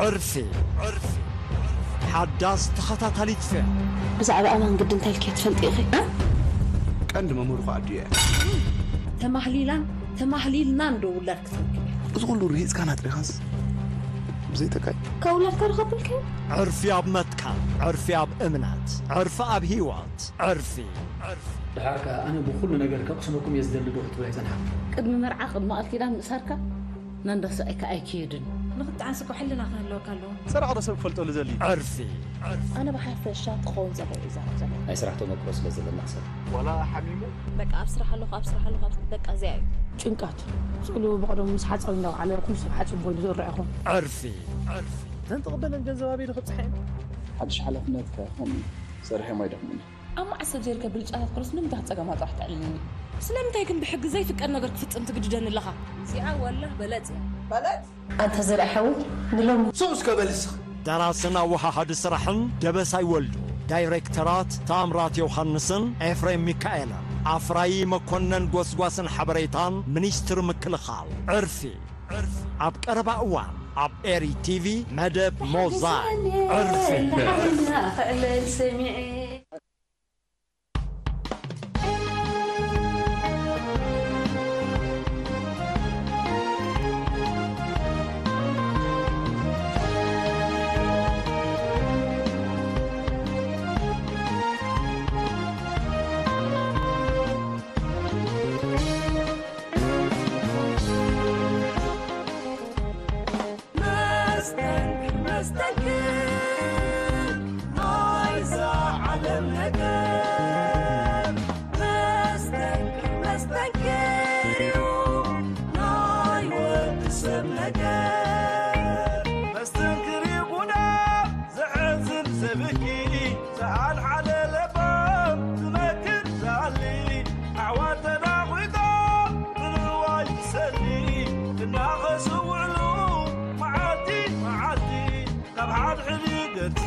ዕርፊ። ሓዳስ ተኸታታሊት ፊልም። ብዛዕባ ኣማን ግዲ እንታይ ኢልኪ ትፈልጢ ኢኺ? ቀንዲ መምህሩ ኸኣ ኣዲኡ እያ። ተማህሊላን ተማህሊልናን ዶ ውላድ ክትረክብ እያ? እዚ ኩሉ ርሂጽካን ኣጥሪኻንስ ብዘይተካይ? ካብ ውላድካ ዶ ከብልካ? ዕርፊ ኣብ መትካል፣ ዕርፊ ኣብ እምነት፣ ዕርፊ ኣብ ህይወት። ዕርፊ። ድሓር ከኣ ኣነ ብኹሉ ነገር ከቕስነኩም እየ ዝደሊ ዶ ክትብል ኣይጸንሓ። ቅድሚ መርዓ፣ ቅድሚ ቃል ኪዳን ምእሳርካ ናንዳ ሰኣይካ ኣይክየድን። ንኽትዓንስ እኮ ሕልና ክህልወካ ኣለዎ። ሰራቕ ዶ ሰብ ክፈልጠሉ ዘድሊ? ዕርፊ። ኣነ ብሓፈሻ ክኸውን ዘለዎ እዩ ዝዛረብ ዘለኹ። ናይ ስራሕ ተመክሮ ስለ ዘለና ክሰብ። ዋላ ሓሚሙ? በቃ ኣብ ስራሕ ኣለኹ፣ ኣብ ስራሕ ኣለኹ፣ ኣብ በቃ እዚኣ እዩ። ጭንቀት። ስእሉ ብቐደሙ ምስ ሓጻዊ እንዳወዓለ ኩሉ ሰብ ሓጺን ኮይኑ ዝርአ ይኸውን። ዕርፊ። እተን ትቕበለን ገንዘብ ኣበይ ዶ ክብጽሓ እየን? ሓድሽ ሓላፍነትካ ከምኡ እዩ። ሰሪሖም ኣይደኽሙን። ኣብ መዓስ ሰብ ዘይርከብ ብልጫታት ቁርስ ንምንታይ ክትጸገማ ጥራሕ ተዕልልኒ? ስለምንታይ ግን ብሕጊ ዘይፍቀድ ነገር ክፍጽም ትግድደኒ ኣለኻ? እዚኣ ወላህ በለጽ እያ። በለጽ? ኣንታ ዘርኣ ሓወይ፣ ንሎሚ ሱስ ከበልስኽ። ደራስን ኣወሃሃዲ ስራሕን ደበሳይ ወልዱ፣ ዳይሬክተራት ታምራት ዮሃንስን ኤፍሬም ሚካኤልን፣ ኣፍራዪ መኮነን ጎስጓስን ሓበሬታን ሚኒስትሪ ምክልኻል። ዕርፊ። ኣብ ቀረባ እዋን ኣብ ኤሪ ቲቪ መደብ ሞዛይክ። ዕርፊ። መስተንክር፣ መስተንክር ናይዛ ዓለም ነገር። መስተንክር፣ መስተንክር እዩ ናይ ወዲ ሰብ ነገር። መስተንክር እዩ ጉዳም ዘሕዝን ዘብኪ፣ ዝሓልሓለ ለባም ዝመክር ዝኣሊ፣ ኣሕዋት ተናጒቶም ንንዋይ ዝሰሊ፣ ክናኸሱ ውዕሉ መዓልቲ መዓልቲ፣ ካብ ሓድሕድ ይገድፉ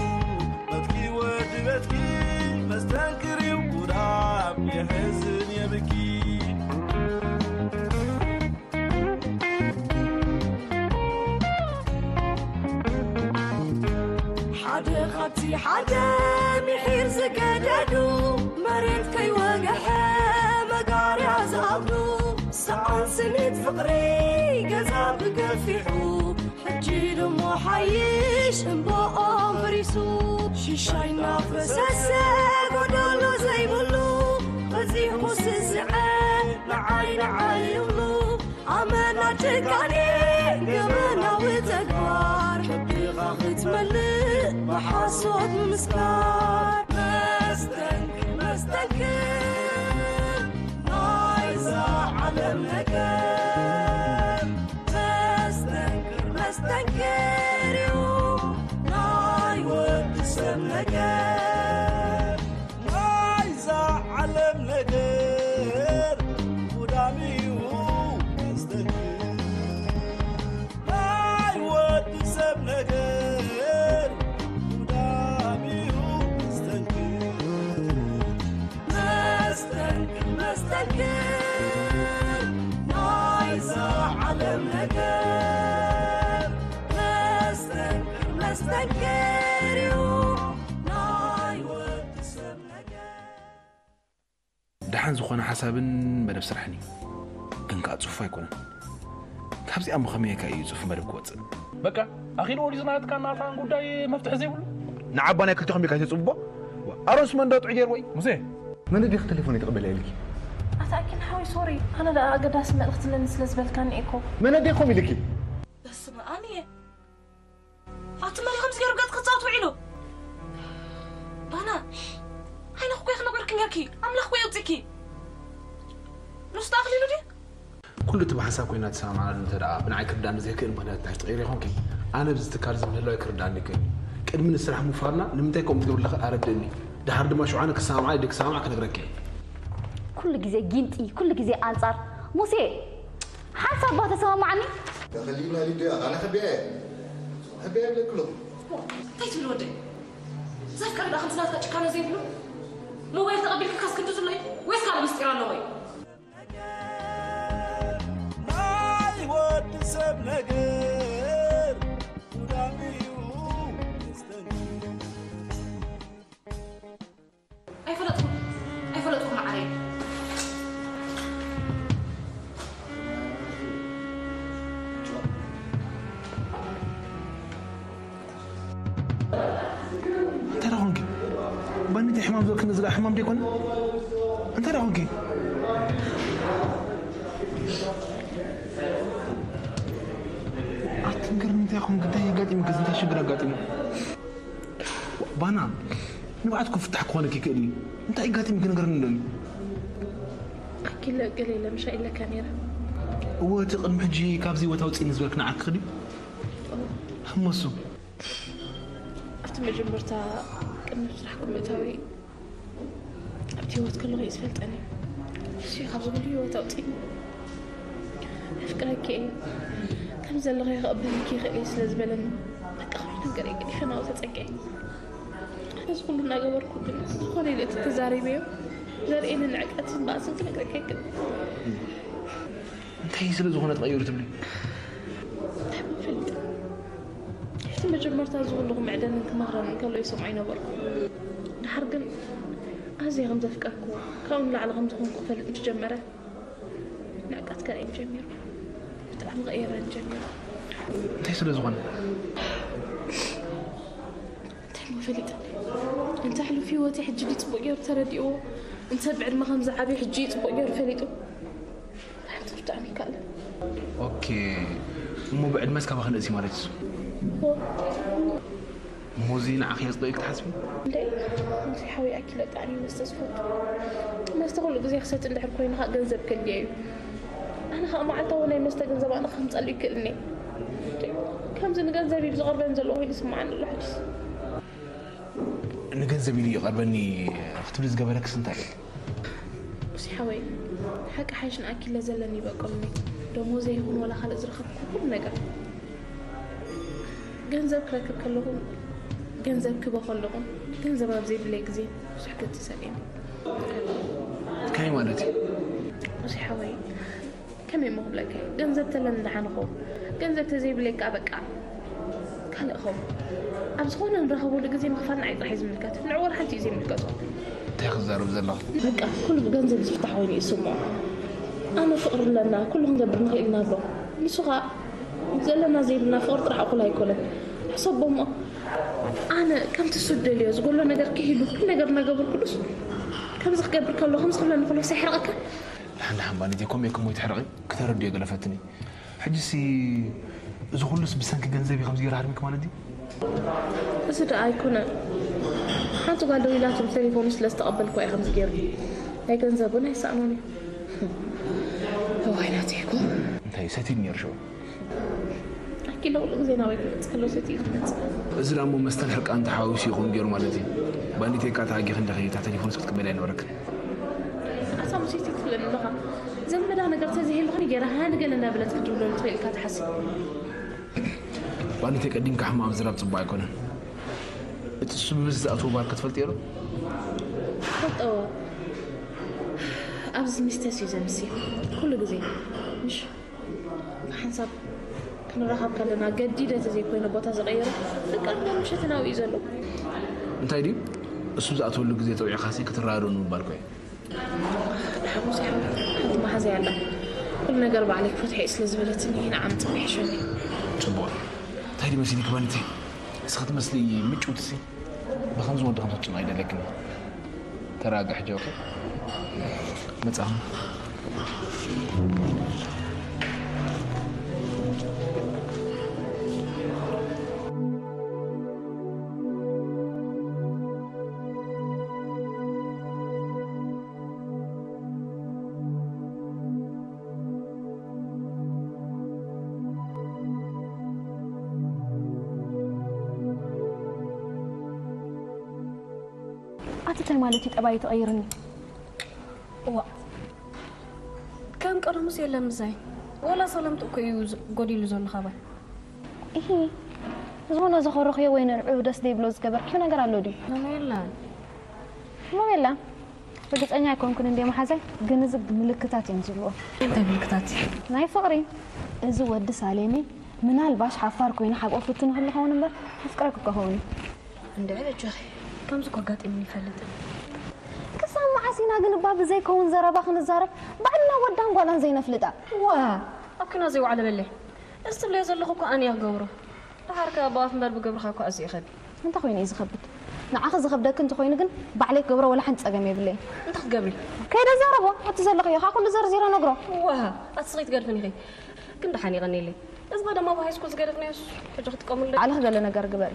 በትኪ ወዲ በትኪ፣ መስተንክር እዩ ጉዳም የሕዝን የብኪ። ሓደ ካብቲ ሓደ ምሒር ዝገደዱ፣ መሬት ከይወግሐ መጋርያ ዝኣብዱ፣ ሰኣን ስኒት ፍቕሪ ገዛ ብገፊሑ፣ ሕጂ ድሞ ሓይሽ እምባኦም በሪሱ። ሽሻይ እናፈሰሰ ጎደሎ ዘይብሉ፣ በዚሑ ስስዐ ንዓይ ንዓይ ይብሉ። ኣመና ጭካኔ ገበናዊ ተግባር፣ ከቢኻ ክትመልእ ብሓሶት ምስካር። መስተንክር፣ መስተንክር ናይዛ ዓለም ነገር። መስተንክር፣ መስተንክር እዩ ናይ ወዲ ሰብ ነገር። ናይዛ ዓለም ነገር ጉዳም እዩ መስተንክር። ናይ ወዲ ሰብ ነገር ጉዳም እዩ መስተንክር። መስተንክር፣ መስተንክር ናይዛ ዓለም ነገር። መስተንክር፣ መስተንክር እዩ ናይ ወዲ ሰብ ነገር። ደሓን ዝኾነ ሓሳብን መደብ ስራሕን እዩ። ግን ከኣ ጽፉፍ ኣይኮነን። ካብዚኣ እሞ ከመይ ኢልካ እዩ ጽፉፍ መደብ ክወጽእ? በቃ፣ ኣኺሉ ወዲሱ ናትካን ናታን ጉዳይ መፍትሒ ዘይብሉ? ንዓባ ናይ ክልተኹም ኢልካ ተጽብቦ? ኣሮንስ መንዶ ጥዑይ ገይርዎ እዩ? ሙሴ! መን ዲኺ ቴሌፎን ይትቕበል ኢልኪ? ኣታ ኣኪን ሓወይ፣ ሶሪ። ኣነ ደኣ ኣገዳሲ መልእኽቲ ኣለኒ ስለ ዝበልካኒ እኮ። መን ዲኹም ኢልኪ? በስመ ኣብ እየ። ኣቲ መን ከምዚ ገይሩ ገጽ ክጻወት ውዒሉ? ባና፣ ዓይንኺ እኮ ይኽነጎርኪ ነርኪ። ኣምላኽ እኮ የውጽእኪ። ንሱ ተኣኽሊሉ ድዩ? ኩሉ እቲ ብሓንሳብ ኮይና ተሰማማዕናሉ እንተ ደኣ ብንዓይ ክርዳእኒ ዘይክእል ምኽንያት እንድሕር ተቐይሩ ይኾንኪ፣ ኣነ ኣብዚ ትካል እዚ ምህላወይ ክርዳእኒ ይክእል እዩ። ቅድሚ ንስራሕ ምውፋርና ንምንታይ ከምኡ ትገብሪ ኣለኺ ኣረድእኒ። ደሓር ድማ ሽውዓነ ክሰማምዓ ደይክሰማምዓ ክነግረኪ እየ። ኩሉ ግዜ ጊንጢ፣ ኩሉ ግዜ ኣንጻር። ሙሴ፣ ሓንሳብ እባ ተሰማምዓኒ። ተኸሊልና ሊድያ፣ ኣነ ከቢዐ እየ። ከቢዐ ይብለኪ ኣለኹ። እንታይ ትብል ወደይ? ዘፍቀረ ደኣ ከምዚ ናትካ ጭካነ ዘይብሉ ሞባይል ተቐቢልካ ካስ ክንዲ ዝሎ እዩ? ወይስ ካልእ ምስጢር ኣለዎ እዩ? ናይ ወዲ ሰብ ነገር ጉዳም እዩ። ምንታይ ሕማም ዝበልክኒ እዚ ደኣ ሕማም ደይኮነ? እንታይ ደኣ ኮንኪ? ኣትንገርኒ እንታይ ኮንኪ? እንታይ ኣጋጢሙኪ? እንታይ ሽግር ኣጋጢሙ? ባና ንብዓት ክፍታሕ ክኾነኪ ይክእል እዩ። እንታይ ኣጋጢሙኪ ንገርኒ ደሊ? ኣኪለ ገለ ኢለ ምሻ ኢለካ ነይረ። እወ እቲ ቅድሚ ሕጂ ካብዚ ህይወት ኣውፅእኒ ዝበልክ ንዓኪ ክዲ? ህመሱ ኣብቲ መጀመርታ ቅድሚ ስራሕኩም ምእታወይ ኣብቲ ህይወት ከለኹ እዩ ዝፈልጠኒ። እሱ እዩ ካብዚ ኩሉ ህይወት ኣውፅእኒ። ኣፍቅረኪ እየ፣ ከም ዘለኺ ክቕበለኪ ይኽእል እየ ስለ ዝበለኒ በቃ ኩሉ ነገር እየ ገዲፈ ናብኡ ተፀጊዐ። ነዚ ኩሉ እናገበርኩ ግን ዝኾነ ኢለ እቲ ተዛሪበዮ ዘርእየኒ ንዕቀትን ባእስን ክነግረካ ኣይክእልን። እንታይ ስለ ዝኾነ ተቐይሩ ትብሊ? እንታይ ምፈልጥ እቲ መጀመርታ ዝብልኹ መዕደንን ክመኽረንን ከሎ ይሰምዖ ኣይነበርኩ። ድሓር ግን ኣዝየ ከም ዘፍቀርኩ ካብኡ ንላዕሊ ከም ዝኾንኩ ክፈልጥ ምስ ጀመረ ንዕቀት ከርእየኒ ጀሚሩ። ብጣዕሚ ክቕየረኒ ጀሚሩ። እንታይ ስለ ዝኾነ? እንታይ እሞ ፈሊጠ? እንተ ሕሉፍ ህይወተይ ሕጂ ድዩ ጽቡቕ ገይሩ ተረዲእዎ? እንተ ብዕድመ ከም ዝዓብየ ሕጂ እዩ ጽቡቕ ገይሩ ፈሊጡ? ሓንቲ ርዳእኒ ይከኣል። ኦኬ እሞ ብዕድመስ ካባኺ ንእሲ ማለት እዩ። እሞ እዚ ንዓኺ የጽልኦ እዩ ክትሓስቢ? እንደ ሙሴ ሓወይ ኣኪለ ብጣዕሚ መስተ ዝፈቱ። መስተ ኩሉ ግዜ ክሰቲ እንድሕር ኮይኑ ከዓ ገንዘብ ከድልዮ እዩ። ኣነ ከዓ መዓልታዊ ናይ መስተ ገንዘብ ኣነ ከምፀሉ ይክእልኒ። ከምዚ ንገንዘብ እዩ ዝቐርበን ዘሎ ኮይኑ ይስምዓኒ ኣሎ ሕጂስ። ንገንዘብ ኢሉ ይቐርበኒ ክትብሊ ዝገበረክስ እንታይ እዩ? ሙሴ ሓወይ ሓቂ ሓይሽ ንኣኪለ ዘለኒ ይበቀሉኒ። ደሞዘይ ይኹን ወላ ካልእ ዝረኸብኩ ኩሉ ነገር ገንዘብ ክረክብ ከለኹ ገንዘብ ክበ ከለኹ ገንዘብ ኣብ ዘይብለይ ግዜ ብዙሕ ገጽ ሰልየኒ። ከመይ ማለት እዩ? ሙሴ ሓወይ ከመይ እሞ ክብለካ እየ? ገንዘብ ተለኒ ደሓን እኾ። ገንዘብ ተዘይብለይ ከዓ በቃ ካልእ እኾ። ኣብ ዝኾነ ንረኸበሉ ግዜ ምኽፋል ንዓይ ጥራሕ እዩ ዝምልከት። ንዕኡ ወላ ሓንቲ እዩ ዘይምልከቶ። እንታይ ክዛረብ ዘለኹ? በቃ ኩሉ ብገንዘብ ዝፍታሕ ኮይኑ እዩ ዝስምዖ። ኣነ ፍቕሪ ኣለና፣ ኩሉ ክንገብር ንኽእል ኢና ኣሎ። ንሱ ኸዓ ዘለና ዘይብልና ፍቕሪ ጥራሕ እኹል ኣይኮነን። ሕሰቦ እሞ ኣነ ከምቲ እሱ ዝደልዮ ዝጎሎ ነገር ክህሉ ኩሉ ነገር እናገበርኩሉስ ከምዚ ክገብር ከሎ ከምዚ ክብለኒ ከሎ ሳይሕርቐካ ደሓን ደሓን ባኒተይ ከምኡ እየ ክሞ ይትሕርቒ ክተረድዮ ገለ ፈትኒ። ሕጂሲ እዚ ኩሉስ ብሰንኪ ገንዘብ እዩ ከምዚ ገይሩ ሃርሚክ ማለት ድዩ? እዚ ደኣ ኣይኮነን። ሓንቲ ጓል ደዊላቶ ብቴሌፎኑ ስለ ዝተቐበልኩ እየ ከምዚ ገይሩ። ናይ ገንዘብ እውን ኣይሰኣኖን እዩ። እዋይ ናተይ እኮ። እንታይ ሰትዩ ነይሩ ሽዑ? ኣኪለ ኩሉ ግዜ ናበይ ክመጽእ ከሎ ሰትዩ እዩ ዝመጽእ። እዚ ደኣ እሞ መስተን ሕርቃን ተሓዋዊሱ ይኸውን ገይሩ ማለት እዩ። ባኒተይ እካ ተኣጊኺ እንዲኺ እታ ቴሌፎንስ ክትቅበልያ ኣይነበረክን። ኣታ ሙሴ ትብለኒ ኣለኻ። ዘመዳ ነገር ተዘይህልኽኒ ገይራ ሃኒ ገለ እንዳበለት ክትድውለሉ ትኽእል ኢልካ ትሓስብ። ባኒተይ ቀዲምካ ሕማቕ ምዝራብ ጽቡቕ ኣይኮነን። እቲ እሱ ብብዝሒ ዝኣትዎ ባር ክትፈልጥዮ ዶ? ፈልጦ ኣብዚ ሚስተስ እዩ ዘምሲ ኩሉ ግዜ ምሽ ብሓንሳብ ክንራኸብ ከለና ገዲደ ተዘይኮይነ ቦታ ዝቐየረ በቃ ምሸት ናብኡ እዩ ዘሎ። እንታይ ድዩ እሱ ዝኣትወሉ ግዜ ጠዊዕካሲ ክትረዳድኡ ንምባል ኮየ። ሓንቲ መሓዛይ ኣላ ኩሉ ነገር ባዕለይ ክፈትሐ ስለ ዝበለትኒ ንዓም ጥራሕ ይሕሸኒ። ጽቡቕ እንታይ ድዩ መሲልኪ ባኒተይ እስኺ ትመስሊ ምጭውቲ ሲ ብኸምዚ ወዲ ከም ተጭንቕ ኣይደለክን እየ ተረጋግዒ ሕጂ ኦኬ መጻኹ ኣቲ ታይ ማለት እዩ ጠባይ ትቐይርኒ? እዋ ከም ቀደሙስ የለን ምሳይ። ወላ ሰላምታ እኮ እዩ ዝ- ጎዲሉ ዘሎ ካባይ። እሂ ዝኾነ ዘኾረኽዮ ወይ ንዕኡ ደስ ዘይብሎ ዝገበርክዮ ነገር ኣሎ ድዩ? ኣነ የለን። እሞ የላ ርግፀኛ ኣይኮንኩን እንደ መሓዛይ ግን እዚ ምልክታት እዮም ዝብልዎ። እንታይ ምልክታት? ናይ ፍቕሪ እዚ ወዲ ሳሌሚ ምናልባሽ ሓፋር ኮይኑ ሓብኦ ፍትኑ ክልኸውን እምበር ኣፍቅረክ ከኸውን እዩ። እንድዒ በጃኺ ከምዚ እኮ ኣጋጢሙኒ ይፈልጥ። ክሳብ መዓስ ኢና ግን እባ ብዘይከውን ዘረባ ክንዛረብ ባዕልና ወዳን ጓላን ዘይነፍልጣ? ዋ ኣብ ኩና ዘይዋዕለ በለ እዚ ትብለዮ ዘለኹ እኮ ኣነ እየ ክገብሮ። ደሓር ከ ብኣፍ እምበር ብግብርኻ እኮ ኣዝዩ ይኸብድ። እንታይ ኮይኑ እዩ ዝኸብድ? ንዓኺ ዝኸብደኪ እንተኾይኑ ግን ባዕለይ ክገብሮ ወላ ሓንቲ ጸገም የብለይን። እንታይ ክትገብሪ? ከይደ ዛረቦ፣ እቲ ዘለኽዮ ኸኣ ኩሉ ዘርዚረ ነግሮ። ዋሃ፣ ኣቲ ስኺ ትገድፍን ኢኺ። ግን ደሓን የቐንየለይ። እዚ ቀደም ኣብ ሃይስኩል ዝገደፍናዮስ ሕጂ ክትጥቀሙሉ? ባዕልኺ ገለ ነገር ግበሪ።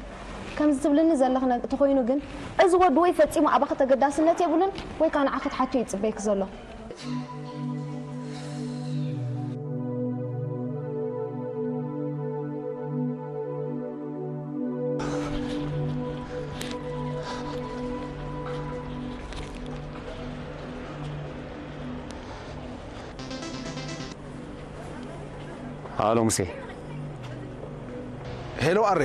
ከምዚ ትብልኒ ዘለኺ ነግ-፣ እንተኾይኑ ግን፣ እዚ ወዲ ወይ ፈጺሙ ኣባኺ ተገዳስነት የብሉን፣ ወይ ከኣ ንዓኺ ክትሓትዮ ይጽበየኪ ዘሎ። ሃሎ ሙሴ። ሄሎ ኣሬ።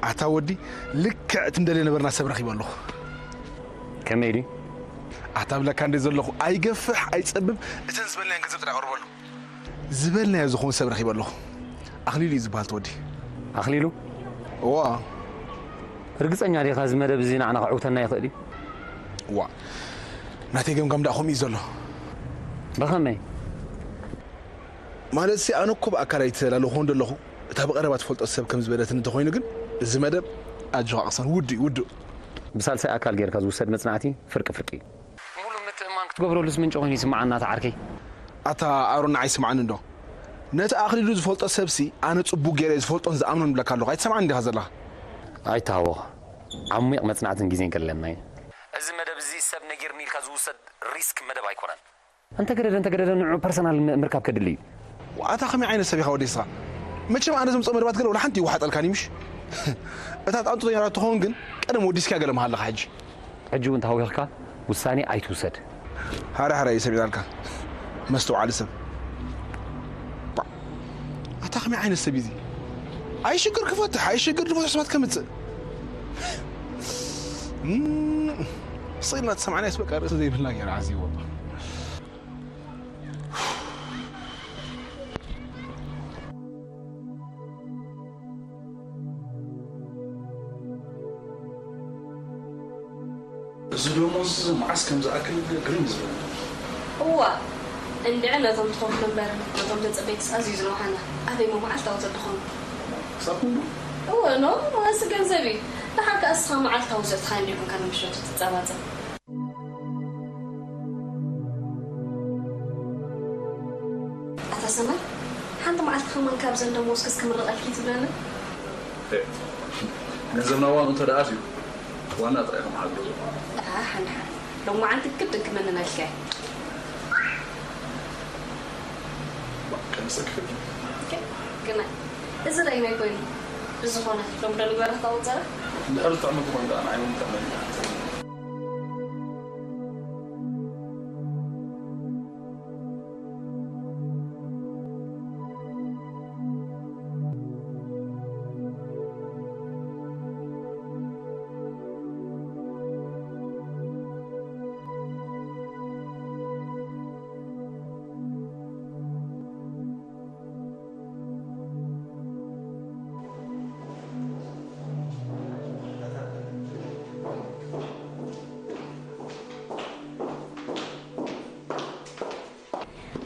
ኣታ ወዲ፣ ልክዕ እቲ እንደልዮ ነበርና ሰብ ረኺበ ኣለኹ። ከመይ ድዩ? ኣታ ብለካ እንደ ዘለኹ ኣይገፍሕ ኣይጸብብ፣ እተን ዝበልናየን ገንዘብ ጥራይ ኣቕርበሉ። ዝበልናዮ ዝኾን ሰብ ረኺበ ኣለኹ። ኣኽሊሉ እዩ ዝበሃል እቲ ወዲ። ኣኽሊሉ? እዋ። ርግጸኛ ዲኻ እዚ መደብ እዚ ንዓና ከዕውተና ይኽእል እዩ? እዋ። ናተይ ገምጋም ደኣ ከምኡ እዩ ዘሎ። ብኸመይ? ማለትሲ ኣነ እኮ ብኣካል ኣይተላለኹን ዘለኹ። እታ ብቐረባ ትፈልጦ ሰብ ከም ዝበለትኒ እንተኾይኑ ግን፣ እዚ መደብ ኣጆኻ ቅሰን፣ ውዱእ እዩ፣ ውዱእ። ብሳልሳይ ኣካል ጌርካ ዝውሰድ መጽናዕቲ ፍርቂ ፍርቂ እዩ። ሙሉእ ምትእምማን ክትገብረሉስ ምንጪ ኮይኑ ይስምዓና፣ እታ ዓርከይ። ኣታ ኣሮን ንዓይ ስምዓኒ እንዶ። ነቲ ኣኽሊሉ ዝፈልጦ ሰብሲ ኣነ ጽቡቕ ገይረ ዝፈልጦን ዝኣምኖን እብለካ ኣለኹ። ኣይትሰምዓኒ ዲኻ ዘለኻ? ኣይተሃወኽ። ዓሚቕ መጽናዕትን ግዜን ከድለና እዩ። እዚ መደብ እዚ ሰብ ነጊርኒ ኢልካ ዝውሰድ ሪስክ መደብ ኣይኮነን። እንተገደደ፣ እንተገደደ ንዑ ፐርሰናል ም-፣ ምርካብ ከድሊ እዩ። ኣታ ከመይ ዓይነት ሰብ ኢኻ ወዲ ንስኻ? መቸም ኣነ ዘምጽኦ መደባት ገለ ወላ ሓንቲ ይወሓጠልካን እዩ፣ ምሽ? እታ ጣንጡ ተይራ ትኸውን ግን ቀደም ወዲስካ ገለ መሃለኻ ሕጂ። ሕጂ እውን ተሃዊኽካ ውሳኔ ኣይትውሰድ። ሃረ ሃረ እዩ ሰሚዕናልካ። መስተውዓሊ ሰብ። ባ-፣ ኣታ ከመይ ዓይነት ሰብ እዩ እዚ? ኣይሽግር ክፈትሕ፣ ኣይሽግር ዝፈትሕ ሰባት ከምጽእ። እም፣ ስቕ ኢልና ተሰማዕናዮስ በቃ ርእሲ ዘይብልና ገይሩ ዓዚዎ። እዚ ደሞዝ መዓስ ከም ዝኣክል ግርም እዩ ዝብለኒ። እዋ፣ እንድዒ ነቶም ትኸፍሉ እምበር ነቶም ተጸበይትስ ኣዝዩ ዝነውሓና። ኣበይ እሞ መዓልታዊ ዘድኾኑ? ክሳብ ክንዱ? እወ፣ ኖ፣ መቐሲ ገንዘብ እዩ። ደሓር ከኣ እስኻ መዓልታዊ ዘእትኻ እንዲኹም ካብ ምሸቱ ትጸባጸብ። ኣታ ሰማይ፣ ሓንቲ መዓልቲ ከማን ካብዘን ደሞዝክስ ክምረቐልኪ ትብለኒ? እ፣ ገንዘብና ዋንኡ እንተ ደኣ ኣትዩ፣ ዋና ጥራይ ከም ሓግዞ። ደሓን፣ ደሓን። ሎማዓንቲ ግድን ክመንነልካ እየ። ባ፣ ቀንሰ ክፍል። ኦኬ፣ ግናይ። እዚ ዳይናይ ኮይኑ፣ ብዝኾነ፣ ሎም ዶ ንግበራ ክታወፀረ? እንድሕር ዝጥዕመኪ ኮይኑ ደኣ ንዓይ እውን ጥዕመኒ።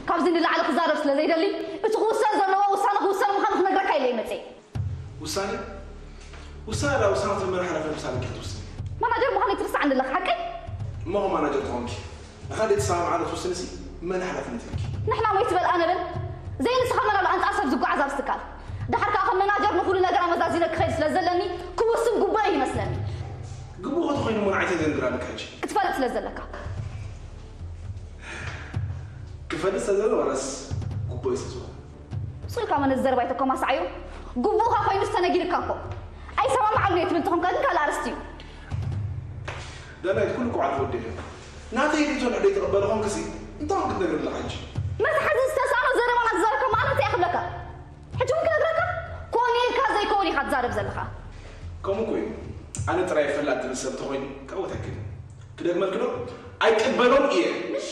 ካብዚ ንላዕሊ ክዛረብ ስለ ዘይደሊ፣ እቲ ክውሰን ዘለዎ ውሳነ ክውሰን ምዃኑ ክነግረካ ኢለ እየ መፅየ። ውሳነ? ውሳነ ዳ ውሳነ ክትብል መን ሓላፍነት ምሳሌ ክትውስን? ማናጀር ምዃነይ ትርስዓኒ ኣለኻ፣ ሓቀይ? እሞ ከም ማናጀር ተኾንኪ፣ ንሓደ የተሰማምዓሉ ትውስንሲ መን ሓላፍነት ይብኪ? ንሕና ወይ ትበል ኣነ በል። ዘይንስኻ መን ኣሎ ኣንጻር ሰብ ዝጓዓዝ ኣብዚ ትካል? ደሓር ከኣ ከም መናጀር ንኹሉ ነገር ኣመዛዚነ ክኸይድ ስለ ዘለኒ ክውስን ግቡእ እዩ ይመስለኒ። ግቡእ ከተኾይኑ እሞ ንዓይ እንታይ ዘንግር ኣለካ ሕጂ? ክትፈልጥ ስለ ዘለካ። ክፈልጥ ስለ ዘለዎ ዋላስ ግቡእ እዩ ስለ ዝኾነ? ስልካ መን ዘረባ ኣይተኮማስዓዮ። ግቡእኻ ኮይኑ ዝተነጊርካ እኮ። ኣይሰማምዓሉን እየ ትብል ተኾንካ ግን ካልእ ኣርእስቲ እዩ። ዳናይት ኩሉ እኮ ዓዲ ወዲ እዩ። ናተይ ሪኢቶ እንድሕር ዘይትቕበል ኾንክሲ እንታይ ክትነግር ኣለኻ ሕጂ? መትሓዚ ዝተሳእኖ ዘረባ እናተዛረብካ ማለት እንታይ እየ ክብለካ? ሕጂ እውን ክነግረካ? ኮነ ኢልካ ዘይከውን ኢኻ ትዛረብ ዘለኻ። ከምኡ እኮ እዩ። ኣነ ጥራይ ፈላጥ ትብል ሰብ ተኾይኑ ካብኡ ኣይክድን። ክደግመልኪ ዶ? ኣይቅበሎን እየ። ምሽ?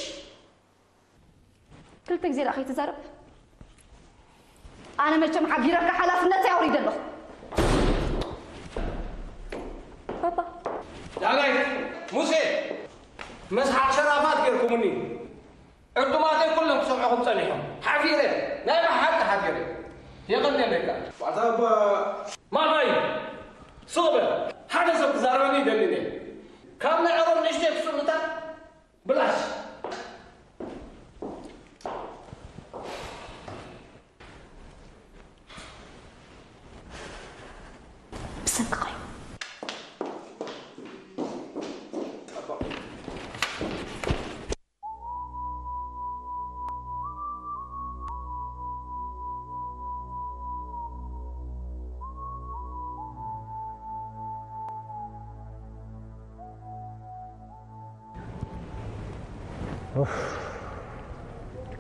ክልተ ግዜ ደኣ ከይትዛረብ። ኣነ መቸም ሓቢረካ ሓላፍነተይ ኣውሪደ ኣለኹ። ባባ። ዳናይት፣ ሙሴ፣ መስሓቕ ሸራፋት ጌርኩምኒ። ዕዱማተይ ኩሎም ክሰምዑኹም ጸኒሖም። ሓፊረ፣ ናይ ብሓቂ ሓፊረ። የቐንየለይ ከኣ። ባታ እባ ማማይ፣ ስቕ በል። ሓደ ሰብ ክዛረበኒ ይደሊ እየ። ካብ ናይ ኦሮም ንእሽተይ ክስሉታ ብላሽ። ብሰንክኻ እዩ።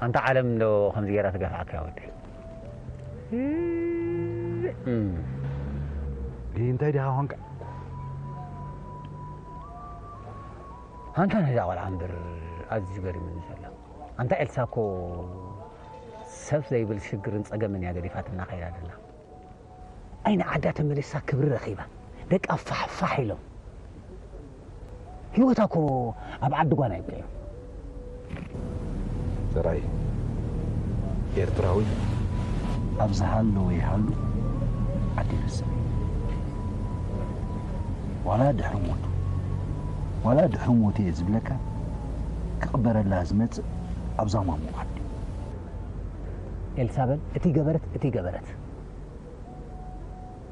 ኣንታ ዓለም እንዶ ከምዚ ገይራ ትገፍዓካ ወደይ። እንታይ ዲኻ ኾንካ? ኣንታ ነዛ ቆልዓ እምበር ኣዝዩ ገሪሙኒ ዘሎ። ኣንታ ኤልሳ እኮ ሰብ ዘይብል ሽግርን ጸገምን እያ ገዲፋትና ከይዳ ዘላ። ኣይኒ ዓዳ ተመሊሳ ክብሪ ረኺባ ደቃ ፋሕፋሕ ኢሎም። ህይወታ እኮ ኣብ ዓዲ ጓና ይብለዮ። ዘራይ ኤርትራዊ ኣብ ዝሃለወ ይሃሉ ዓዲ ይርስዕ። ዋላ ድሕሪ ሞቱ ዋላ ድሕሪ ሞቱ እየ ዝብለካ ክቕበረላ ዝመጽእ ኣብዛ ማሙ ዓዲ። ኤልሳበል እቲ ገበረት እቲ ገበረት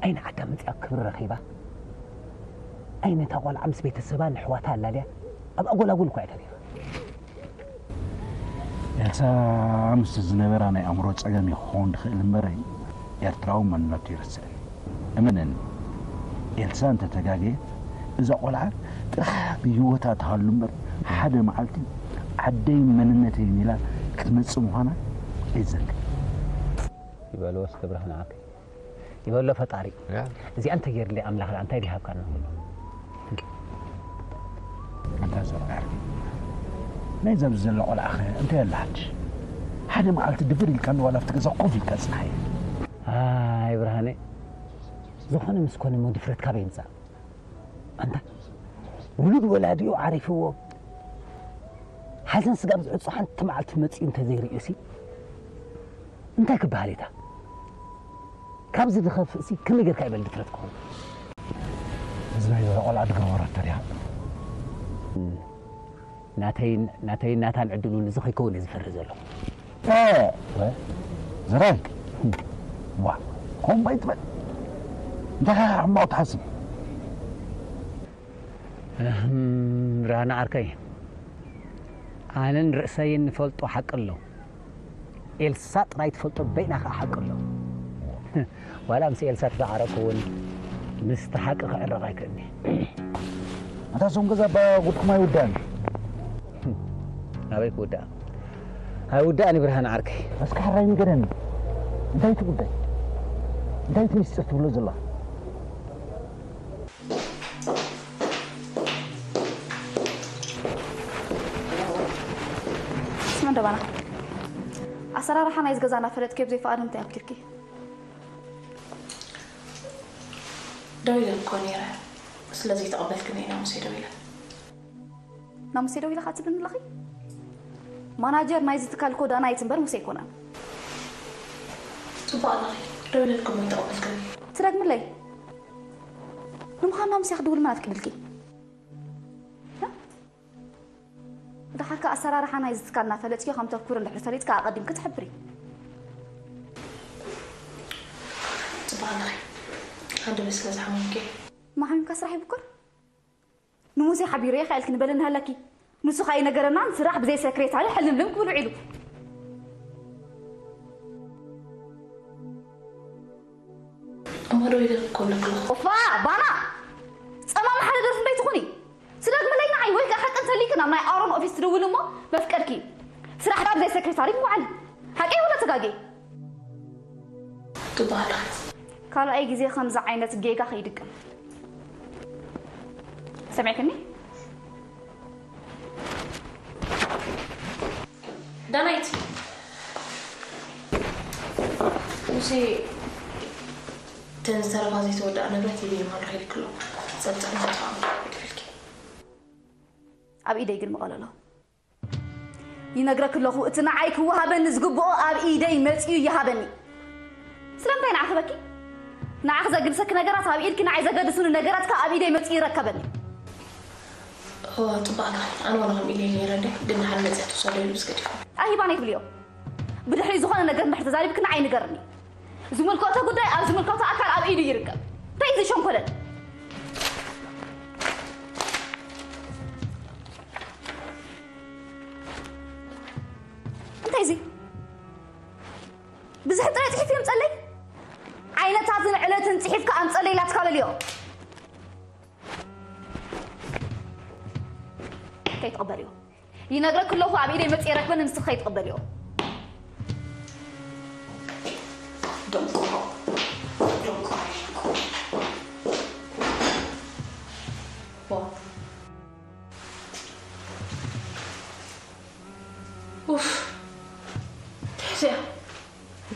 ኣይኒ ዓዳ መፅያ ክብሪ ረኺባ ኣይነታ ቆልዓ ምስ ቤተሰባ ንሕዋታ ኣላልያ ኣብ ኣጎላጉል እኳ እያ ተሪፋ። ኤልሳ ምስቲ ዝነበራ ናይ ኣእምሮ ጸገም እዩ ክኸውን ዝኽእል እምበር ኤርትራዊ መንነቱ ይርስዕ። እመነኒ ኤልሳ እንተተጋገየት እዛ ቆልዓ ጥራሕ ብህይወታ ትሃሉ እምበር ሓደ መዓልቲ ዓደይን መንነተይን ኢላ ክትመጽእ ምዃና ኣይትዘንግዕ። ይበልዎ እስከ ብርሃን ዓርከይ ይበሎ ፈጣሪ። እዚኣ እንተገይርለይ ኣምላኽ ደኣ እንታይ ድሃብካና ኩሉ። ኣንታ ዘርኣር ናይዛ ኣብዚ ዘላ ቆልዓ ኸ እንታይ ኣላ ሓድሽ? ሓደ መዓልቲ ድፍር ኢልካ ንዋላ ኣብቲ ገዛ ኮፍ ኢልካ ጽንሓየ። ኣይ ብርሃነ ዝኾነ ምስ ኮነ እሞ ድፍረት ካበይ ይምጻእ? ኣንታ ውሉድ ወላዲኡ ዓሪፍዎ ሓዘን ስጋብ ዝዕጾ ሓንቲ መዓልቲ መጺኡ እንተዘይርእዩሲ እንታይ ክበሃል እታ? ካብዚ ዝኸፍእሲ ከመይ ጌርካ ይበል ድፍረት ክኸውን? እዚ ናይ ዘዛ ቆልዓ ድግበረቶ ድያ? ናተይን ናተይን ናታን ዕድል እውን እዚ ከይከውን እየ ዝፈርህ ዘለኹ። ዘራይ ዋ ከምኡ ኣይትበል። እንታይ ሕማቕ ትሓስብ? ብርሃነ ዓርከይ ኣነን ርእሰይን ንፈልጦ ሓቂ ኣሎ። ኤልሳ ጥራይ ትፈልጦ በይና ከዓ ሓቂ ኣሎ። ዋላ ምስ ኤልሳ ተተዓረቅኩ እውን ምስቲ ሓቂ ክዕረቕ ኣይክእልኒ። ኣታ ሶም ገዛ ኣባ ጉድኩም ኣይውዳእን። ናበይ ክውዳእ? ኣይውዳእን ብርሃን ዓርከይ። እስኪ ሕራይ ንገረኒ። እንታይ እቲ ጉዳይ? እንታይ እቲ ሚስጥር ትብሎ ዘለኻ? ስመ እንደባና ኣሰራርሓ ናይዚ ገዛ እናፈለጥኪ ብዘይፈቓድ እንታይ ኣብኪርኪ? ደው ኢለን እኮ ነይረ ስለዘይተቐበልክኒ ኢና ሙሴ ደው ኢለን። ናብ ሙሴ ደው ኢለኻ ትብልኒ ኣለኺ? ማናጀር ናይዚ ትካል እኮ ዳናይት እምበር ሙሴ ኣይኮነን። ጽቡቕ ኣለኺ ደው ኢለልኩም ኣይተቐበልክኒ። ትደግምለይ? ንምዃኑ ናብ ሙሴ ክድውል መን ኣፍቂድልኪ? ድሓር ከኣ ኣሰራርሓ ናይዚ ትካል እናፈለጥኪ ከም ተኩር እንድሕር ፈሊጥኪ ኣቐዲምኪ ትሕብሪ። ጽቡቕ ኣለኺ። ሃንደበት ስለ ዝሓመምኪ። ማሓሚምካ ስራሕ ይብኩር? ንሙሴ ሓቢረዮ ኢኻ ኢልኪ ንበለኒ ሃለኪ። ንሱ ከኣ ይነገረናን ስራሕ ብዘይ ሰክሬታሪ ሕልምልም ክብል ውዒሉ። እሞ ዶ ኢለ ክብለኪ ኣለኹ። ኦፋ ባና ጸማም ሓደ ደርፊ እምበይ ትኹኒ። ስደግምለይ ንዓይ ወይ ከኣ ሓቂ እንተልይኪ ናብ ናይ ኣሮን ኦፊስ ትድውሊ እሞ መፍቀድኪ ስራሕ ካብ ዘይ ሰክሬታሪ ምውዓሊ ሓቂ ይኹን ተጋጌ ትበሃል። ካልኣይ ግዜ ከምዚ ዓይነት ጌጋ ከይድቅም ሰሚዕክኒ? ዳናይት ሙሴ እተን ዝተረፋ ዘይተወደኣ ንብረት ኢደይ ይማርኽ ኢልክሎ ጸብጻብ መጥፋ ክብልኪ ኣብ ኢደይ ግን መቐለሎ ይነግረክ ኣለኹ እቲ ንዓይ ክወሃበኒ ዝግብኦ ኣብ ኢደይ መጺኡ ይሃበኒ ስለምንታይ ንዓኽበኪ ንዓኺ ዘግድሰኪ ነገራት ኣብ ኢድኪ፣ ንዓይ ዘገድሱኒ ነገራት ከኣ ኣብ ኢደይ መጺኡ ይረከበኒ። እዋ ጽባቕካ ኣነ ዋላ ከም ኢለ ነይረ እንደ ግን ንሓደ መጽያ ትወሰዶ ኢሉ ምስ ገዲፉ ኣሂባን ኣይትብልዮ። ብድሕሪ ዝኾነ ነገር እንድሕር ተዛሪብኪ ንዓይ ንገርኒ። ዝምልከቶ ጉዳይ ኣብ ዝምልከቶ ኣካል ኣብ ኢዱ ይርከብ። እንታይ እዩ ዝሸንኮለል? እንታይ እዚ? ብዝሒ ጥራይ ጽሒፍ የምጸለይ? ዓይነታትን ዕለትን ጽሒፍካ ኣምጸለይ ኢላትካ በልዮ። ከይትቕበልዮ። ይነግረክ ኣለኹ ኣብ ኢደይ መጽ የረክበን ንስኽ ከይትቕበልዮ። ደንቆሮ ደንቆሮ ኡፍ ተዚያ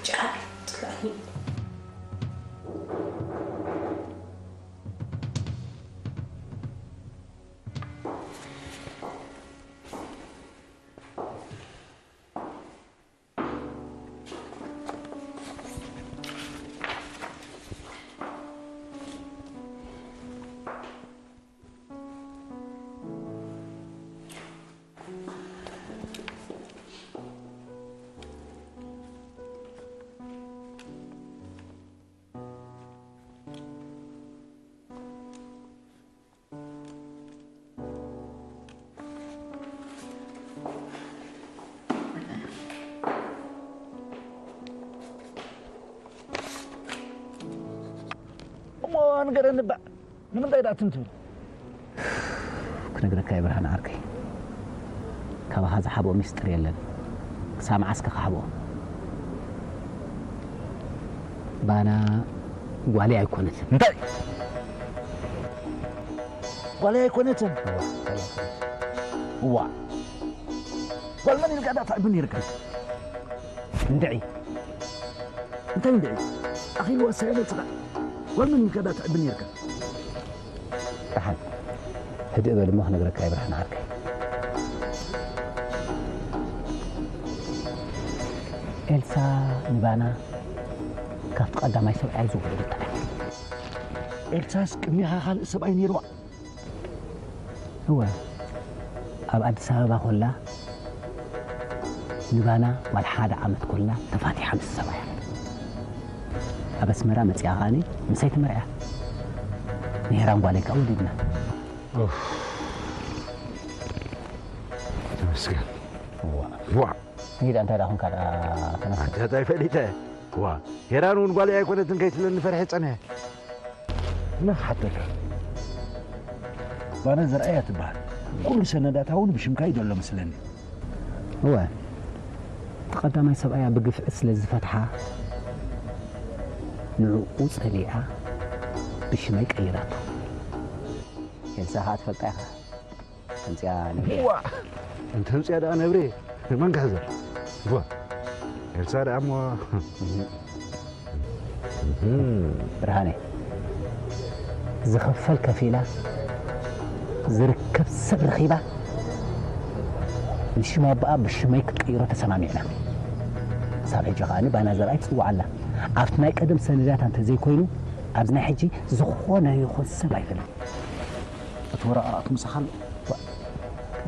ጫ ትላኒ እሞ ንገረኒ እባ ንምንታይ ደኣ ትም ትብል? ክነግረካ እየ ብርሃነ ዓርከይ፣ ካባኻ ዝሓብኦ ሚስጥር የለን። ክሳብ መዓስ ከ ክሓብኦ? ባና ጓለይ ኣይኮነትን። እንታይ? ጓለይ ኣይኮነትን? እዋ ጓል መን ኢልካ ዳ ትዕቢ ነይርካ? እንድዒ እንታይ እንድዒ ኣኺልዋ ሳይበልትኻ ጓል መን ኢልካ ዳ ትዕቢ ነይርካ? ደሓን ህድእ በል እሞ ክነግረካ እየ ብርሃነ ዓርከይ። ኤልሳ ንባና ካብቲ ቀዳማይ ሰብኣያ ዝወለደታ እያ። ኤልሳስ ቅድሚኻ ካልእ ሰብኣይ ነይርዋ? እወ ኣብ ኣዲስ ኣበባ ኮላ ንባና ጓል ሓደ ዓመት ኮላ ተፋቲሓ ምስ ሰብኣያ ኣብ ኣስመራ መጺኣ ከኣኒ ምሳይ ተመርዕያ ንሄራን ጓለይ ከኣ ወሊድና። ተመስገን። ዋ እንታይ ደኣ ኮንካ ደኣ ተመስገን። እንታይ ፈሊጠ ዋ ሄራን እውን ጓለይ ኣይኮነትን ከይትብለኒ ፈርሐ ጸንሐ። መን ክሓተካ? ባና ዘርኣያ ትበሃል። ኩሉ ሰነዳታ እውን ብሽምካ እዩ ዘሎ መስለኒ። እወ እቲ ቀዳማይ ሰብኣያ ብግፍዒ ስለ ዝፈትሓ ንዕኡ ጸሊኣ ብሽመይ ቀይራቶ። ኤልሳ ኸዓ ትፈልጣ ኢኻ ተምፅያ ነብሪ። ዋ እንተምፅያ ደኣ ነብሪ መን ክሕዘ? ዋ ኤልሳ ደኣ እሞ ብርሃነ ዝኽፈል ከፊላ ዝርከብ ሰብ ረኺባ ንሽም ኣቦኣ ብሽመይ ክትቅይሮ ተሰማሚዕና። ክሳብ ሕጂ ከኣ ባና ዘርኣይ ትፅዋዕ ኣላ። ኣብቲ ናይ ቀደም ሰነዳታ እንተዘይኮይኑ ኣብዚ ናይ ሕጂ ዝኾነ ይኹን ሰብ ኣይፈልጥን። እቲ ወረቓቕቲ ምሳኻ ኣሎ?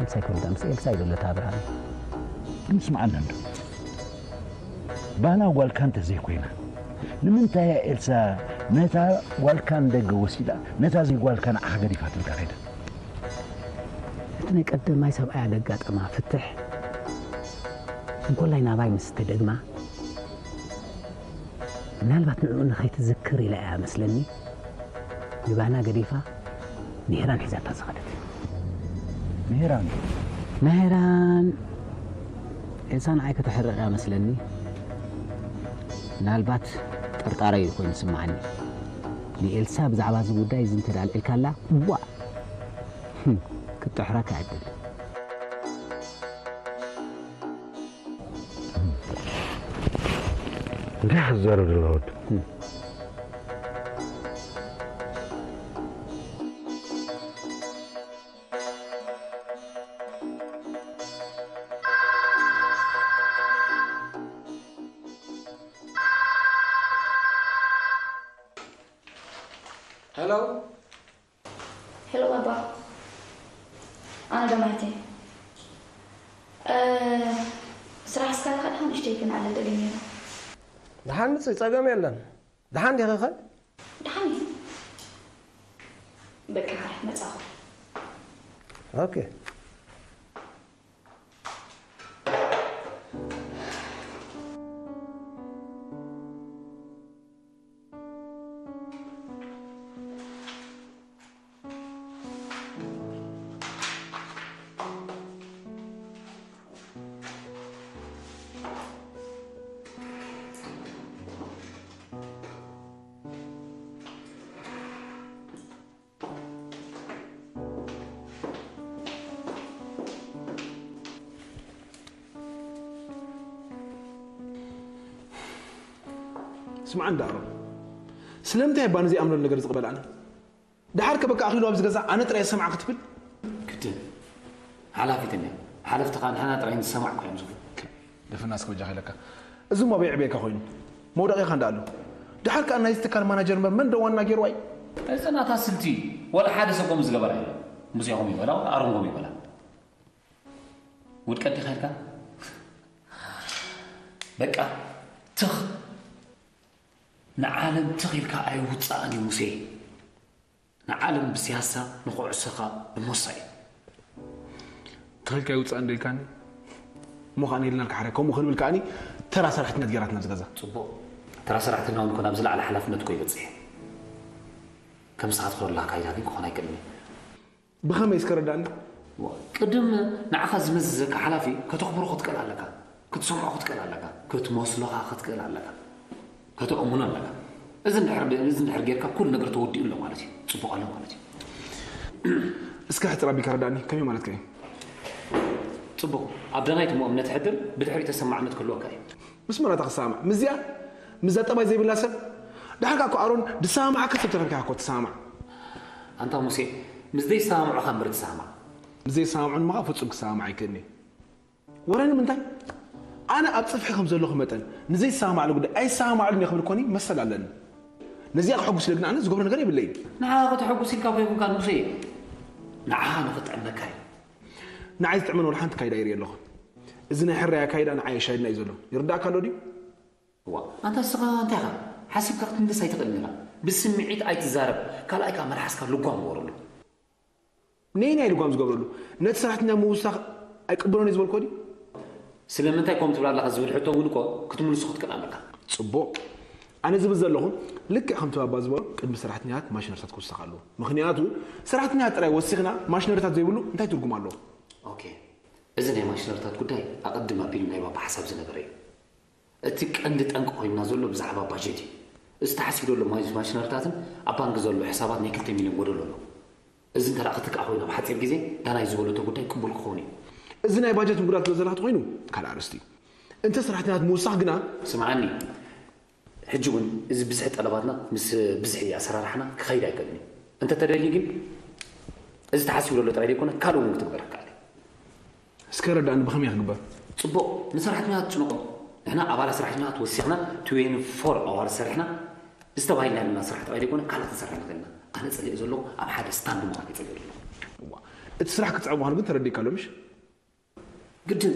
ምሳይ ኮንካ ምስ ኤልሳ እዩ ዘሎ እታ ብርሃነ። ግን ስምዓኒ እንዶ ባና ጓልካ እንተዘይኮይና ንምንታይ እያ ኤልሳ ነታ ጓልካ ንደገ ወሲዳ ነታ ዘይጓልካ ንዓኻ ገዲፋትልካ ከይዳ? እቲ ናይ ቀደማይ ሰብኣያ ደጋጠማ ፍትሕ እንኮላይ ናባይ ምስ ተደግማ ምናልባት ንዕኡ ንኸይትዝክር ኢላ እያ መስለኒ ንባና ገዲፋ ንሄራን ሒዛታ ዝኸደት። ንሄራን ንሄራን ኤልሳ ንዓይ ከተሕርቕ እያ መስለኒ። ምናልባት ጥርጣረ እዩ ኮይኑ ዝስምዓኒ። ንኤልሳ ብዛዕባ እዚ ጉዳይ እዚ እንተ ኣልዒልካላ ዋእ ክትጥሕረካ ዕድል እንታይ ክትዛረብ ዘለኻ ወዲ? ሄሎ። ሄሎ ባባ፣ ኣነ ዳናይት እየ። እ፣ ስራሕ እስካለኻ ደሓን ንእሽተይ ክንዕለል ደልየ ነይረ። ደሓን ምጽእ፣ ጸገም የለን። ደሓን ዲኺ ኸ? ደሓን እየ። በቃ፣ መጻኹ። ኦኬ። ስምዓ እንዳ ኣሮን፣ ስለምንታይ እባ ነዚ ኣምለል ነገር ዝቕበል ኣነ? ደሓር ከ በቃ ኣኺሉ ኣብዚ ገዛ ኣነ ጥራይ ዝሰምዓ ክትብል? ግድን። ሓላፊት እኒኣ። ሓለፍትኻ ንሕና ጥራይ ንሰማዕ እኮ እዮም ዝብሉ። ደፍና እስከ በጃኻ ኢለካ። እዚ እሞ በይዕብየካ ኮይኑ። መውደቒኻ እንዳ ኣሎ። ደሓር ከኣ ናይዚ ትካል ማናጀር እምበር መን ዶ ዋና ገይርዋ እዩ? እዚ ናታ ስልቲ እዩ። ዋላ ሓደ ሰብ ከምኡ ዝገበረ የለን። ሙሴኹም ይበላ፣ ዋላ ኣሮንጎም ይበላ። ውድቀት ዲኻ ኢልካ? በቃ፣ ትኽ። ንዓለም ትኽ ኢልካ ኣይውጻእን እዩ ሙሴ። ንዓለም ብስያሳ ንኹዕሶኻ ብሞሳ እዩ። ትኽ ኢልካ ኣይውጻእን ዶ ኢልካኒ? እሞ ኸኣ ነይልናልካ ሓራይ፣ ከምኡ ክንብል ከኣኒ ተራ ሰራሕተኛ ገይራትና ኣብዚ ገዛ። ጽቡቕ። ተራ ሰራሕተኛ እውን ኮን ኣብ ዝለዓለ ሓላፍነት እኮ ይበጽሕ። ከም ንስኻ ትኸዶ ኣለኻ ኣካይዳ ግን ክኾን ኣይክእልን እዩ። ብኸመይ እስከ ረዳእኒ? ዋ፣ ቅድም ንዓኻ ዝመዝዘካ ሓላፊ ከተኽብሮ ክትክእል ኣለካ፣ ክትሰምዖ ክትክእል ኣለካ፣ ክትመስሎ ኸኣ ክትክእል ኣለካ፣ ከተእምኖ ኣለካ። እዚ እንድሕር፣ እዚ እንድሕር ጌርካ ኩሉ ነገር ተወዲኡ ኣሎ ማለት እዩ፣ ጽቡቕ ኣሎ ማለት እዩ። እስከ ሕጽር ኣቢልካ ረዳእኒ፣ ከመይ ማለትካ እዩ? ጽቡቕ፣ ኣብ ዳናይት እሞ እምነት ሕድር፣ ብድሕሪኡ ተሰማዕነት ክህልወካ እዩ። ምስ መን ኣታ ክሰማማዕ? ምስዚኣ? ምስዛ ጠባይ ዘይብላ ሰብ? ደሓር ከኣ እኮ ኣሮን፣ ዝሰማማዓካ ሰብ ተረኺብካ እኮ ትሰማማዕ። ኣንታ ሙሴ፣ ምስ ዘይሰማምዑኻ እምበር ትሰማማዕ። ምስ ዘይሰማምዑኒ ምኻ ፍጹም ክሰማማዕ ኣይክእልን እየ። ወረ ንምንታይ? ኣነ ኣብ ጽፍሒ ከም ዘለኹ መጠን፣ ንዘይሰማማዕሉ ጉዳይ ኣይሰማማዕሉን እየ ክብል እኮኒ መሰል ኣለኒ። ነዚኣ ከሐጉስ ኢለ ግን ኣነ ዝገብሮ ነገር የብለይን። ንዓኻ ከተሐጉስ ኢልካ እኮ ኣይኮንካን ሙሴ። ንዓኻ ንኽጥዕመካ እዩ። ንዓይ ዝጥዕመኒ ወላ ሓንቲ ካይዳ ይርኢ ኣለኹ። እዚ ናይ ሕራይ ኣካይዳ ንዓይ የሻይድና እዩ ዘሎ። ይርዳእካ ኣሎ ድዩ? እዋ፣ ኣንታ ንስኻ እንታይ ኢኻ? ሓሲብካ ክትምልስ ኣይትኽእልን ኢኻ። ብስምዒት ኣይትዛረብ። ካልኣይ ከኣ መልሓስካ ልጓም ግበረሉ። ነየናይ ልጓም ዝገብረሉ? ነቲ ሰራሕተኛ ምውሳኽ ኣይቅበሎን እየ ዝበልኮ ድዩ? ስለምንታይ ከምኡ ትብል ኣለኻ ዝብል ሕቶ እውን እኮ ክትምልሶ ክትክእል ኣለካ። ጽቡቕ። ኣነ ዝብል ዘለኹ፣ ልክዕ ከምቲ ባባ ዝበሎ፣ ቅድሚ ሰራሕተኛታት ማሽነሪታት ክውሰኽ ኣለዎ። ምኽንያቱ፣ ሰራሕተኛታት ጥራይ ወሲኽና ማሽነሪታት ዘይብሉ እንታይ ትርጉም ኣለዎ? ኦኬ። እዚ ናይ ማሽነሪታት ጉዳይ ኣቐድም ኣቢሉ ናይ ባባ ሓሳብ ዝነበረ እዩ። እቲ ቀንዲ ጠንቂ ኮይንና ዘሎ ብዛዕባ ባጀት እዩ። እዚ ተሓሲቡ ዘሎ ማይ-፣ ማሽነሪታትን ኣብ ባንክ ዘሎ ሕሳባት ናይ ክልተ ሚልዮን ጎደሎ ኣሎ። እዚ እንተ ደኣ ክትካእ ኮይኑ ኣብ ሓጺር ግዜ ዳናይ ዝበለቶ ጉዳይ ቅቡል ክኸውን እዩ። እዚ ናይ ባጀት ምጉዳል ስለ ዘላቶ ኮይኑ ካልእ ኣርእስቲ እዩ። እንተ ሰራሕተኛታት ምውሳኽ ግና ስምዓኒ፣ ሕጂ እውን እዚ ብዝሒ ጠለባትና ምስ ብዝሒ ኣሰራርሓና ክኸይድ ኣይክእልን እዩ። እንተ ተደልዩ ግን እዚ ተሓሲቡ ዘሎ ጥራይ ዘይኮነ ካልእ እውን ክትግበር ይከኣል እዩ። እስከ ረዳእኒ ብኸመይ ክግበር? ጽቡቕ፣ ንሰራሕተኛታት ትጭነቖም። ንሕና ኣባላት ሰራሕተኛታት ወሲኽና ትዌንቲ ፎር ኣዋር ሰሪሕና ዝተባሂልና ዘለና ስራሕ ጥራይ ዘይኮነ ካልእ ክንሰርሕ ንኽእል ኢና። ኣነ ጸሊእ ዘለኹ ኣብ ሓደ ስታንድ ምዃን እየ ጸሊእ ዘለኹ። እዋ፣ እቲ ስራሕ ክጽዕብ ምዃኑ ግን ተረዲእካ ኣሎ ምሽ? ግድን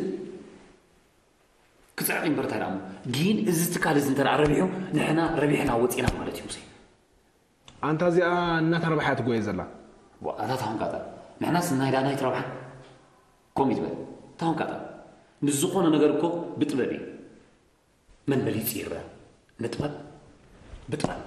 ክጽዕቕ እምበር እንታይ ደኣ እሞ። ግን እዚ ትካል እዚ እንተ ደኣ ረቢሑ ንሕና ረቢሕና ወጺና ማለት እዩ ሙሴ። ኣንታ እዚኣ እናታ ረብሓ እያ ትጎየ ዘላ። ዋ፣ ኣታ ታሁን ቃጣ። ንሕናስ ናይ ዳናይት ረብሓ ከምኡ ይትበል። ታሁን ቃጣ። ምስ ዝኾነ ነገር እኮ ብጥበብ እዩ። መን በሊጹ ይርአ። ንጥበብ ብጥበብ።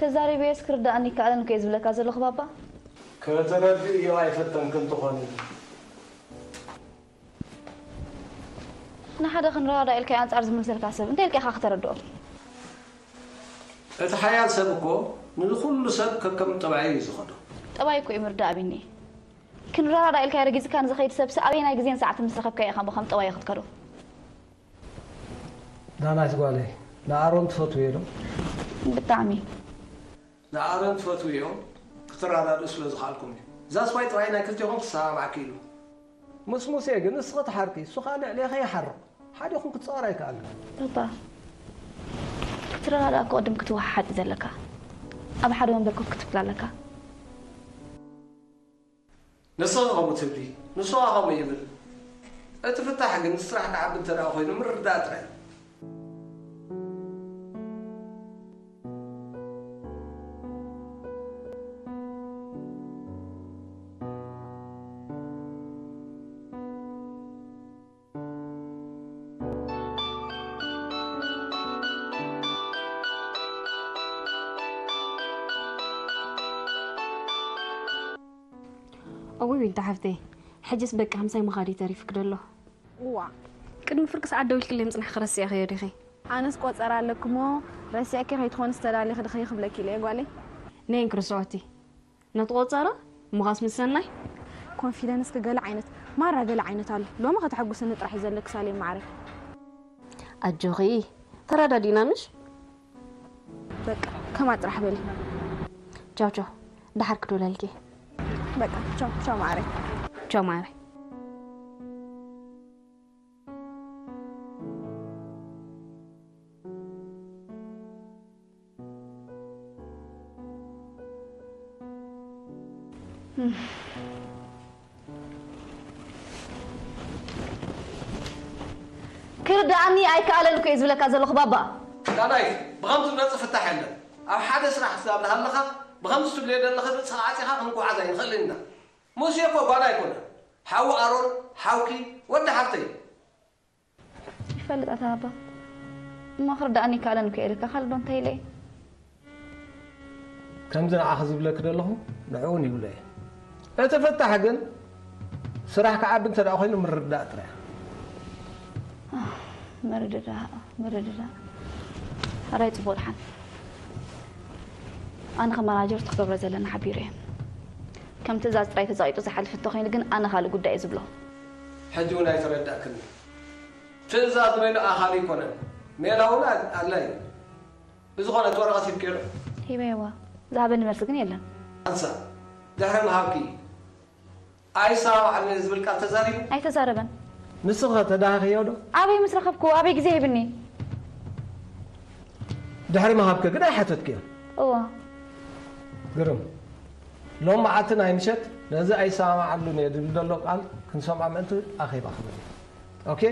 ተዛሪበዮስ ክርድኣኒ ይከኣልን እኮ እየ ዝብለካ ዘለኹ ባባ። ከተረድእዮ ኣይፈተንክን ትኾኒ። ንሓደ ክንረዳዳእ ኢልካ ኣንጻር ዝምልሰልካ ሰብ እንታይ ኢልካ ኢኻ ከተረድኦ? እቲ ሓያል ሰብ እኮ ንኹሉ ሰብ ከከም ጠባዩ እዩ ዝኸዶ። ጠባይ እኮ እዩ ምርዳእ ቢኒ። ክንረዳዳእ ኢልካ ረጊጽካ ንዝኸይድ ሰብሲ ኣበየናይ ግዜን ሰዓትን ምስ ረኸብካዮ ኢኻ እሞ ከም ጠባዩ ክትከዶ? ዳናይት ጓለይ፣ ንኣሮን ትፈትውዮ ዶ? ብጣዕሚ። ንኣሮን ትፈትውዮ ክትረዳድኡ ስለ ዝኸኣልኩም እዩ። ዛስዋይ ጥራይ ናይ ክልቴኹም ክሰማማዕ ክኢሉ። ምስ ሙሴ ግን ንስኺ ትሓርቂ፣ እሱ ኸኣ ልዕሌኺ ይሓርቕ። ሓዲኹም ክትጻወር ኣይከኣልን። ባባ፣ ክትረዳዳእ እኮ ቅድም ክትወሓሓጥ እዩ ዘለካ። ኣብ ሓደ ወንበር ኮፍ ክትብል ኣለካ። ንስኺ ከምኡ ትብሊ፣ ንሱ ኸኣ ከምኡ ይብል። እቲ ፍታሕ ግን ስራሕ ክዓቢ እንተ ደኣ ኾይኑ ምርዳእ ጥራይ። እውይ ዊንታ ሓፍተይ፣ ሕጅስ በቃ ምሳይ ምኻድ እዩ ተሪፉኪ ደሎ። እዋ፣ ቅድሚ ፍርቂ ሰዓት ደዊልክለይ ምጽናሕኪ ረሲዕክዮ ዲኺ? ኣነስ ቆጸራ ኣለኪ እሞ ረሲዕኪ ከይትኾንስ ተዳሊኺ ድኺ ክብለኪ ኢለ እየ ጓለይ። ነይ እንክርስዖቲ ነቲ ቆጸራ ምኻስ ምስ ሰናይ። ኮንፊደንስኪ ገለ ዓይነት ማራ ገለ ዓይነት ኣሎ። ሎሚ ከተሐጉስኒ ጥራሕ እዩ ዘለኪ ሳሌም ማዓረይ። ኣጆኺ ተረዳዲእና ምሽ? በቃ ከማ ጥራሕ በሊ። ቻው ቻው፣ ደሓር ክድውለልኪ። በቃ ቻው ቻው ማዓረይ። ቻው ማዓረይ። ክርድኣኒ ኣይከኣለን እኮ እየ ዝብለካ ዘለኹ ባባ። ዳናይት፣ ብኸምዚ ዝመጽእ ፍታሕ የለን። ኣብ ሓደ ስራሕ ክትዛብድ ሃለኻ ብኸምዚ ትብልዮ ዘለኻ ርእስኻ ዓጺኻ ክንጓዓዝ ኣይንኽእልን ኢና። ሙሴ እኮ ጓል ኣይኮነን። ሓው ኣሮን፣ ሓውኪ፣ ወዲ ሓፍተይ። ይፈልጥ ኣታ ባባ። እሞ ክርድኣኒ ኣይከኣለን እኮ እየ ኢለካ፣ ካልእ ዶ እንታይ ኢለ እየ? ከምዚ ንዓኺ ዝብለኪ ዘለኹ ንዕኡ እውን ይብሎ እየ። እቲ ፍታሕ ግን ስራሕ ክዓቢ እንተ ደኣ ኮይኑ ምርድዳእ ጥራይ። ምርድዳእ፣ ምርድዳእ። ሕራይ ጽቡቕ ደሓን። ኣነ ከም ማናጀር እቲ ክገብሮ ዘለና ሓቢረ እየ። ከም ትእዛዝ ጥራይ ተጸቒጡ ዝሓልፍ እንተኾይኑ ግን ኣነ ካልእ ጉዳይ እየ ዝብሎ። ሕጂ እውን ኣይተረዳእክኒ። ትእዛዝ በይኑ ኣኻሊ ኣይኮነን። ሜላ እውን ኣል-፣ ኣላ እዩ። ብዝኾነ እቲ ወረቐት ሂብክዮ ዶ? ሂበየዋ። ዝሃበኒ መልሲ ግን የለን። ኣንሳ፣ ድሕሪ ምሃብኪ ኣይሰማማዕን እየ ዝብል ቃል ተዛሪቡ? ኣይተዛረበን። ንስኺ ኸ ተዳሃኽዮ ዶ? ኣበይ ምስ ረኸብኩ? ኣበይ ግዜ ሂብኒ? ድሕሪ ምሃብኪ ግን ኣይሓተትክዮን? እወ። ግርም። ሎም መዓልቲ ናይ ምሸት ነዚ ኣይሰማማዓሉን እየ ዝብል ዘሎ ቃል ክንሰምዖ ምእንቲ ኣኼባ ክብል እየ። ኦኬ?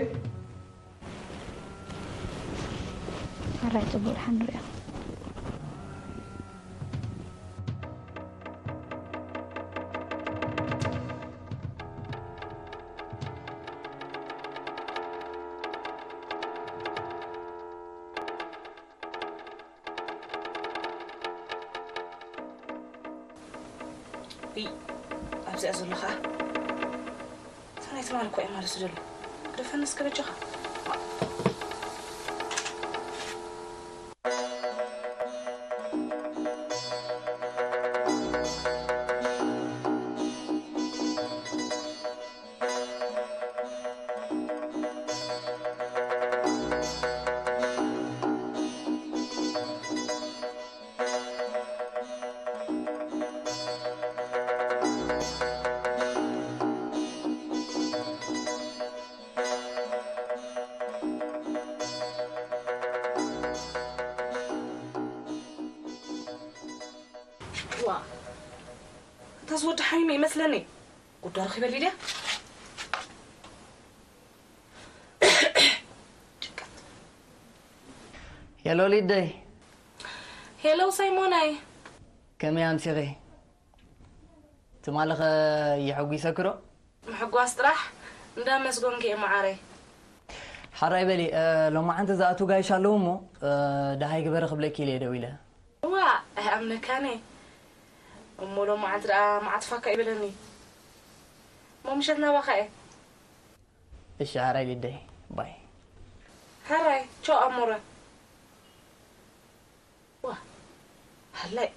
ሕራይ ጽቡቕ ደሓን ንሪኦ። እይ፣ ኣብዚኣ ዘሎ ኸኣ። እታ ናይ ትማሊ እኮ እየ ማለት ዝደሎ። ግደፈኒ እስከ በጃኻ። ዋ፣ እታ ዝወዲ ሓሚመ ይመስለኒ። ጉዳ ረኺበ ሊድያ። ጭንቀት። ሄሎ ሊደይ። ሄሎ ሳይሞናይ። ከመይ ኣምሲኺ? ትማሊ ኸ የሐጒሰኪ ዶ? ምሕጓስ ጥራሕ እንዳመስገንኩ እየ መዓረይ። ሓራይ በሊ፣ እ፣ ሎማዓንቲ ዝኣትዉ ጋይሽ ኣለዉ እሞ፣ እ፣ ደሃይ ግበሪ ክብለኪ ኢለ እየ ደዊለ። እዋ፣ ኣይኣምነካን እየ። እሞ ሎማዓንቲ ደኣ መዓት ፋካ ይበለኒ። እሞ ምሸት ናባኻ እየ። እሺ ሓራይ ሊደይ፣ ባይ። ሓራይ፣ ቻው ኣሞረ። ዋ፣ ሃላይ።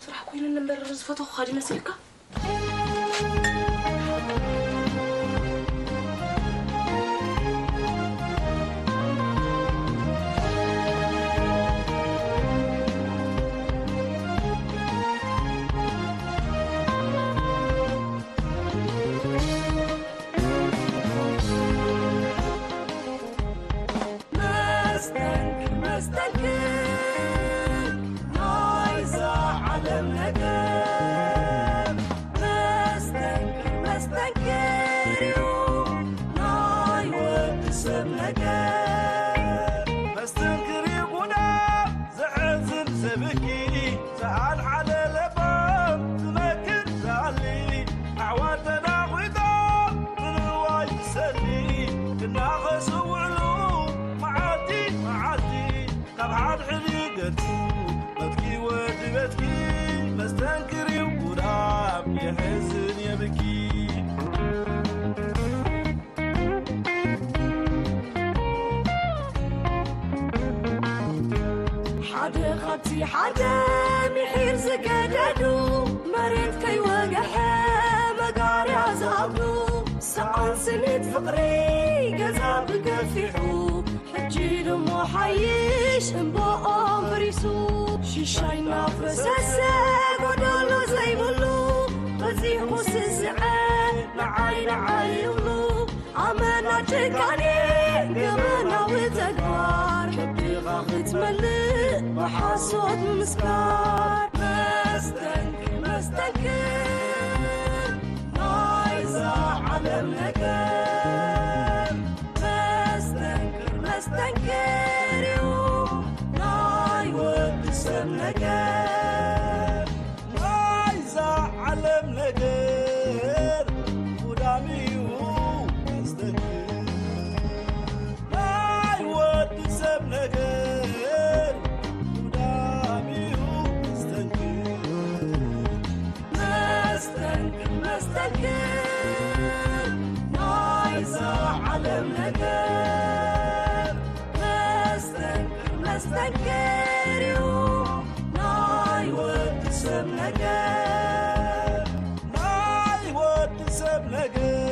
ስራሕ ኮይኑኒ እምበር ዝፈተኹኻ ድዩ መሲልካ? ሓደ ካብቲ ሓደ ምሒር ዝገደዱ፣ መሬት ከይወግሐ መጋርያ ዝኣብዱ፣ ሰዓን ስኒት ፍቕሪ ገዛ ብገፊሑ፣ ሕጂ ድሞ ሓይሽ እምባኦም ፈሪሱ። ሽሻይ እናፈሰሰ ጎደሎ ዘይብሉ፣ በዚሑ ስስዐ ንዓይ ንዓይ ይብሉ። ኣመና ጭካኔ ገበናዊ ተግባር፣ ከብድኻ ክትመልእ ብሓሶት ምስካር። መስተንክር መስተንክር ናይዛ ዓለም ነገር፣ መስተንክር መስተንክር እዩ ናይ ወዲ ሰብ ነገር። ናይዛ ዓለም ነገር ጉዳም እዩ መስተንክር። ናይ ወዲ ሰብ ነገር ጉዳም እዩ መስተንክር። መስተንክር መስተንክር ናይዛ ዓለም ነገር፣ መስተንክር መስተንክር እዩ ናይ ወዲ ሰብ ነገር። ናይ ወዲ ሰብ ነገር